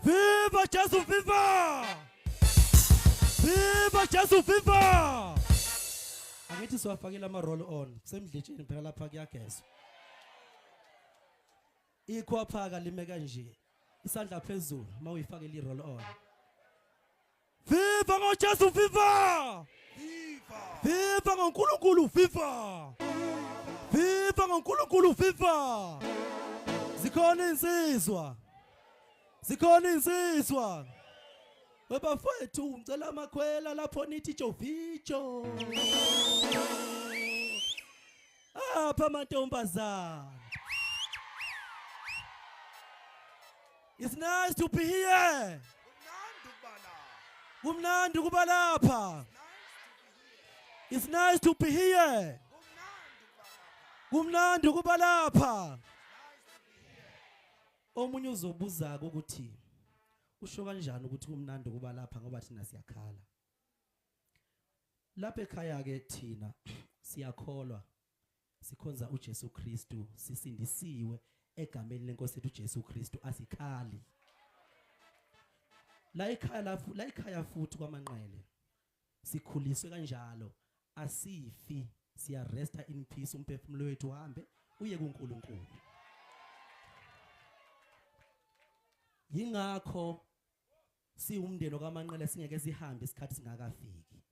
Viva Jesu viva! Viva Jesu viva! Angithi siwafakile ama roll on kusemdletsheni phela lapha kuyagezwa. Ikhwaphaka lime kanje. Isandla phezulu mawuyifakile i roll on. Viva ngoJesu viva! Viva! Viva ngoNkulunkulu viva! Viva ngoNkulunkulu viva! Zikhona insizwa. Zikhona insizwa. Webafethu ngicela amakhwela lapho nithi jovijo. Apha amantombazana. It's nice to be here. Kumnandi ukuba la. Kumnandi ukuba lapha. It's nice to be here. Kumnandi ukuba lapha. Kumnandi ukuba lapha. Omunye uzobuza ukuthi usho kanjani ukuthi kumnandi ukuba lapha ngoba thina siyakhala. Lapha ekhaya ke thina siyakholwa Sikhonza uJesu Kristu, sisindisiwe egameni lenkosi yethu uJesu Kristu, asikhali. La ekhaya la ekhaya futhi kwaManqele sikhuliswe kanjalo, asifi, siya resta in peace, umphefumulo wethu uhambe uye kuNkulunkulu. Yingakho siwumndeni wakaManqele singeke sihambe isikhathi singakafiki.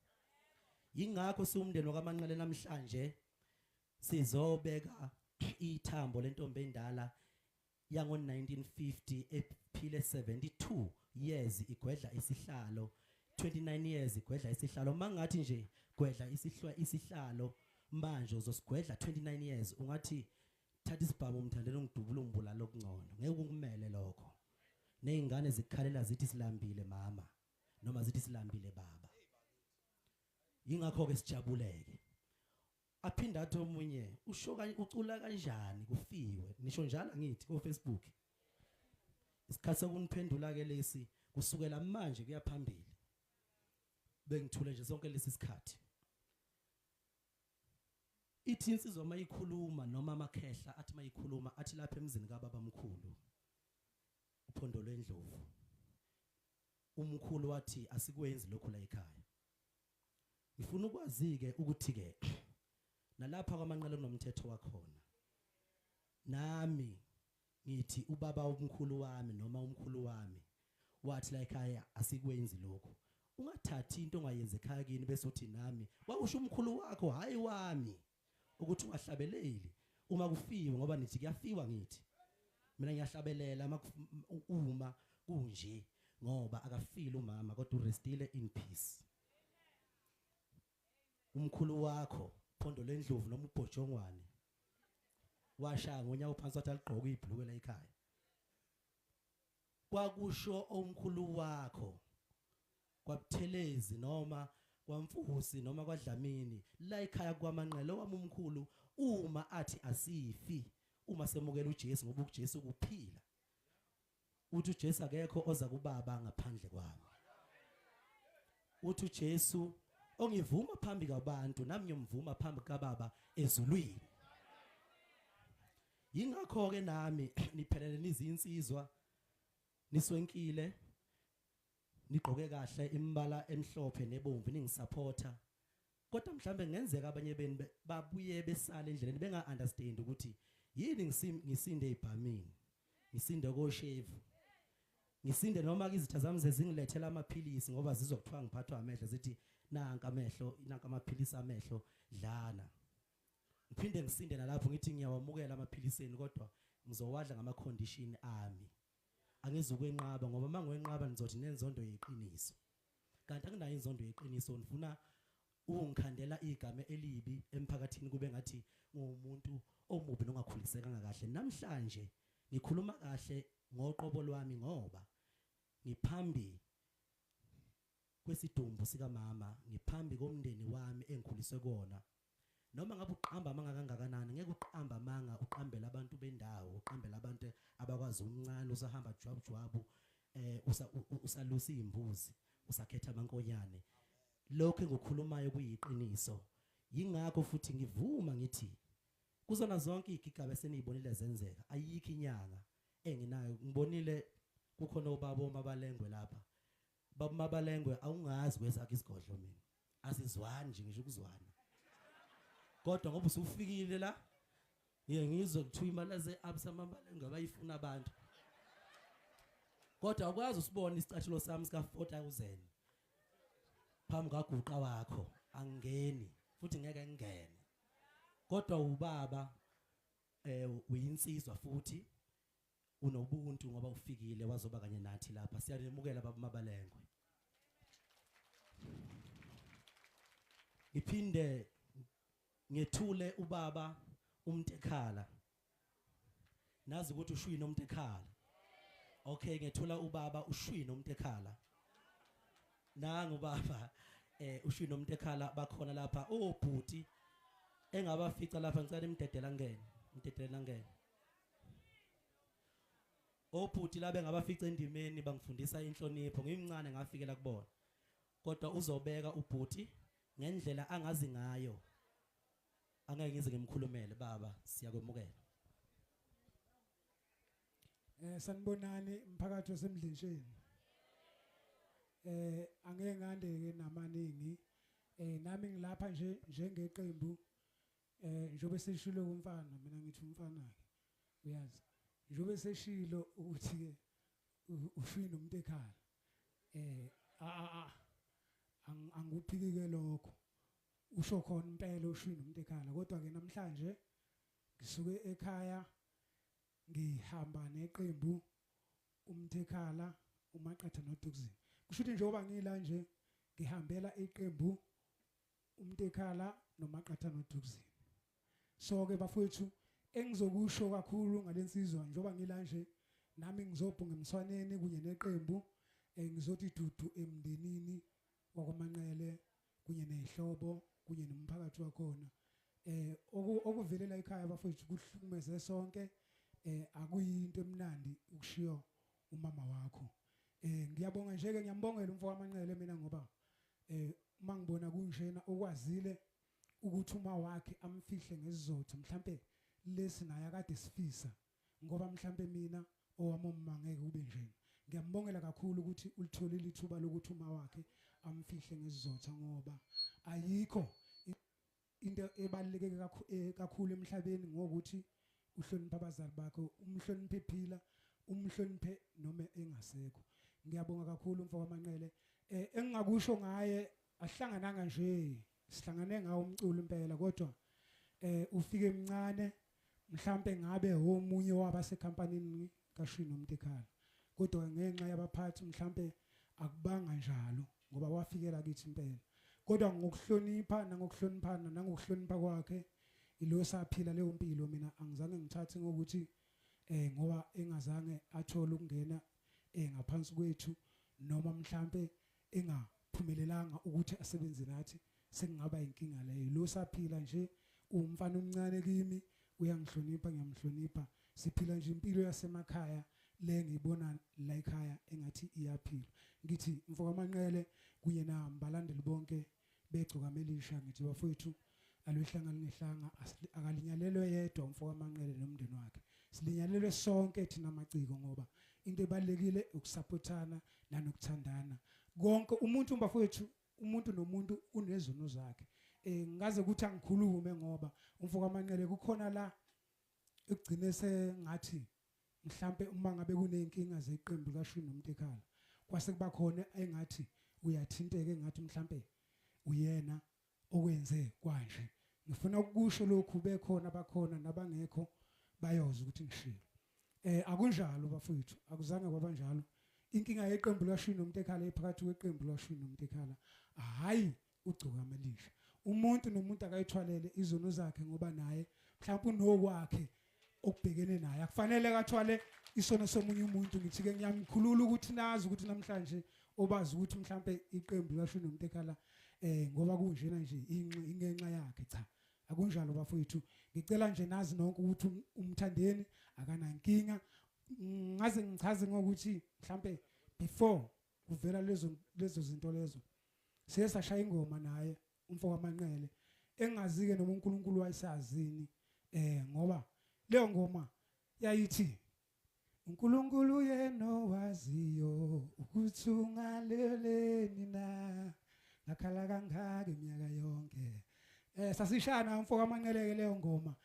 Yingakho siwumndeni wakaManqele namhlanje sizobeka ithambo lentombi endala yango-1950 ephile 72 years igwedla isihlalo 29 years igwedla isihlalo mangathi nje gwedla isihlwa isihlalo manje uzosigwedla 29 years ungathi thatha isibhamu umthandela ungidubula ungibulala okungcono ngeke ukumele lokho Nezingane zikhalela zithi silambile mama noma zithi silambile baba. Yingakho ke sijabuleke. Aphinda athi omunye usho ucula kanjani kufiwe nisho njalo ngithi ko Facebook. Isikhathi sokuniphendula ke lesi kusukela manje kuya phambili. Bengithule nje sonke lesi sikhathi. Ithi insizwa mayikhuluma noma amakhehla athi mayikhuluma athi lapha emzini kababa mkhulu uphondo lwendlovu umkhulu wathi asikwenzi lokhu la ekhaya ngifuna ukwazi ke ukuthi ke nalapha kwamanqele kunomthetho wakhona nami ngithi ubaba omkhulu wami noma umkhulu wami wathi la ekhaya asikwenzi lokhu ungathathi into ongayenzi ekhaya kini bese uthi nami kwakusho umkhulu wakho hayi wami ukuthi ungahlabeleli uma kufiwe ngoba nithi kuyafiwa ngithi mina ngiyahlabelela uma kunje ngoba akafile umama kodwa urestile in peace umkhulu wakho phondo lendlovu noma ubhojongwane washaya ngonyawo phansi wathi aligqoke ibhuluke la ekhaya kwakusho omkhulu wakho kwaButhelezi noma kwaMfusi noma kwaDlamini la ekhaya kwaManqele owami umkhulu uma athi asifi uma semukela uJesu ngoba uJesu kuphila uthi uJesu akekho oza kubaba ngaphandle kwami uthi uJesu ongivuma phambi kwabantu nami ngiyomvuma phambi kababa ezulwini yingakho ke nami niphelele nizinsizwa niswenkile nigqoke kahle imibala emhlophe nebomvu ningisupporta kodwa mhlambe ngenzeka abanye benu babuye besale endleleni benga understand ukuthi yini ngisinde ezibhamini ngisinde koshevu ngisinde noma izitha zami zezingilethela amaphilisi ngoba zizokuthiwa ngiphathwa amehlo zithi nanka amehlo nanka amaphilisi amehlo dlana ngiphinde ngisinde nalapho ngithi ngiyawamukela amaphilisi enu kodwa ngizowadla ngama condition ami angizukwenqaba ngoba uma ngiwenqaba nizothi nenzondo yeqiniso kanti anginayo inzondo yeqiniso nifuna ukungikhandela igama elibi emphakathini kube ngathi ngumuntu omubi nongakhulisekanga kahle namhlanje ngikhuluma kahle ngoqobo lwami ngoba ngiphambi kwesidumbu sikamama ngiphambi komndeni wami engikhuliswe kuwona Noma ngabe uqamba amanga kangakanani ngeke uqamba amanga uqambele abantu bendawo uqambele abantu abakwazi umncane usahamba jwabu jwabu eh usalusa izimbuzi usakhetha amankonyane lokho engikhulumayo kuyiqiniso yingakho futhi ngivuma ngithi kuzona zonke izigigaba esenizibonile zenzeka ayikho inyanga enginayo ngibonile Kukhona ubaba oMabalengwe lapha. Baba Mabalengwe, awungazi kwesakhe isigodlo, mina asizwani nje, ngisho ukuzwana, kodwa ngoba usufikile la, ngiye ngizwe kuthiwa imali ase-Absa Mabalengwe abayifuna abantu, kodwa awukwazi usibona isicathulo sami sika 4000 phambi kaguqa wakho. Angingeni futhi ngeke ngingene, kodwa ubaba uyinsizwa futhi unobuntu ngoba ufikile wazoba kanye nathi lapha. Siyamukela, baba Mabalengwe. Ngiphinde ngethule ubaba uMntekhala. Nazi ukuthi ushwini uMntekhala. Okay, ngethula ubaba ushwini uMntekhala. Nangu baba ushwini uMntekhala, bakhona lapha obhuti engabafica lapha. Ngicela imdedela ngene, imdedela ngene. Obhuti labe ngabafica endimeni bangifundisa inhlonipho ngimncane, ngafikela kubona, kodwa uzobeka ubhuti ngendlela angazi ngayo, angeke ngize ngimkhulumele. Baba, siyakwemukela. Sanibonani mphakathi wasemdlentsheni. Angeke ngande ke namaningi. Nami ngilapha nje njengeqembu, njobe seshilo kumfana, mina ngithi umfana ke. Uyazi. Njobe seshilo ukuthi ke ushwini umuntu ekhaya. A a a angikuphiki ke lokho. Usho khona impela ushwini umuntu ekhaya, kodwa ke namhlanje ngisuke ekhaya ngihamba neqembu uMthekhala, uMaqatha noDukzini. Kusho ukuthi njengoba ngila nje ngihambela iqembu uMthekhala noMaqatha noDukzini. So ke bafowethu, engizokusho kakhulu ngalensizwa, njengoba ngila nje nami ngizobhunga emswaneni kunye neqembu, ngizothi dudu emndenini wakwaManqele kunye nezihlobo kunye nomphakathi wakhona. Okuvelela ekhaya bafowethu kuhlukumeze sonke. Akuyinto emnandi ukushiya umama wakho. Ngiyabonga nje ke, ngiyambongela umfo kaManqele mina, ngoba uma ngibona kunjena ukwazile ukuthi uma wakhe amfihle ngesizotho mhlambe lesi naye akade sifisa, ngoba mhlambe mina owami umma ngeke ube njena. Ngiyambongela kakhulu ukuthi ulitholile ithuba lokuthi uma wakhe amfihle ngesizotho, ngoba ayikho into ebaluleke kakhulu emhlabeni ngokuthi uhloniphe abazali bakho, umhloniphe ephila, umhloniphe noma engasekho. Ngiyabonga kakhulu umfo kaManqele. Engingakusho ngaye, ahlangananga nje, sihlangane ngawo umculo impela, kodwa ufike emncane, mhlambe ngabe omunye wabasekhampanini kaShwini noMntekhala, kodwa ngenxa yabaphathi mhlambe akubanga njalo, ngoba wafikela kithi impela, kodwa ngokuhlonipha nangokuhloniphana nangokuhlonipha kwakhe ilo saphila leyo mpilo. Mina angizange ngithathe ngokuthi ngoba engazange athole ukungena ngaphansi kwethu noma mhlambe engaphumelelanga ukuthi asebenze nathi, sekungaba inkinga leyo. Lo saphila nje, umfana omncane kimi, uyangihlonipha, ngiyamhlonipha, siphila nje impilo yasemakhaya le ngiyibona la ekhaya engathi iyaphila. Ngithi mfo kaManqele kunye nambalandeli bonke begcokama elisha, ngithi bafowethu, alwehlanga lingehlanga, akalinyalelwe yedwa umfo kaManqele nomndeni wakhe, silinyalelwe sonke thina amaciko, ngoba into ebalekile ukusupportana nanokuthandana konke. Umuntu bafowethu, umuntu nomuntu unezono zakhe. Ngaze ukuthi angikhulume ngoba umfo kaManqele kukhona la ekugcine sengathi mhlambe uma ngabe kunenkinga zeqembu kaShwini noMntekhala, kwase kuba khona engathi uyathinteka, engathi mhlambe uyena okwenze kwanje. Ngifuna ukusho lokhu, bekhona bakhona nabangekho bayoza ukuthi ngishilo. Akunjalo bafowethu, akuzange kwabanjalo. Inkinga yeqembu laShwini noMntekhala ephakathi kweqembu laShwini noMntekhala, hayi ugcokama elisha. Umuntu nomuntu akayithwalele izono zakhe, ngoba naye mhlawumbe unokwakhe okubhekene naye, akufanele kathwale isono somunye umuntu. Ngithi ke ngiyamkhulula ukuthi nazi ukuthi namhlanje obazi ukuthi mhlambe iqembu laShwini noMntekhala ngoba kunjena nje ingenxa yakhe. Cha, akunjalo bafowethu. Ngicela nje nazi nonke ukuthi umthandeni akanankinga. Ngaze ngichaze ngokuthi mhlambe before kuvela lezo zinto lezo, siye sashaya ingoma naye umfo kaManqele, engazi ke noma uNkulunkulu wayesazini, ngoba leyo ngoma yayithi uNkulunkulu yena owaziyo. Uthi ungaleleni na, ngakhala kangaka iminyaka yonke. Sasishana mfo kaManqeleke leyo ngoma.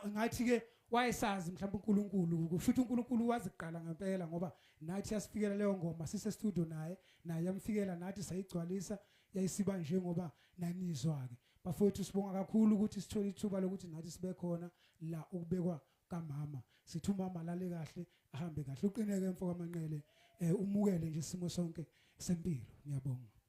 Ngathi ke wayesazi mhlawumbe uNkulunkulu, kusho uNkulunkulu waziqala ngempela, ngoba nathi yasifikela leyo ngoma sise studio naye, naye yamfikela nathi sayigcwalisa, yayisiba njengoba nanizwa ke. Bafowethu, sibonga kakhulu ukuthi sithole ithuba lokuthi nathi sibe khona la ukubekwa kamama. Sithi umama lale kahle, ahambe kahle, uqineke mfo kaManqele, umukele nje isimo sonke sempilo. Ngiyabonga.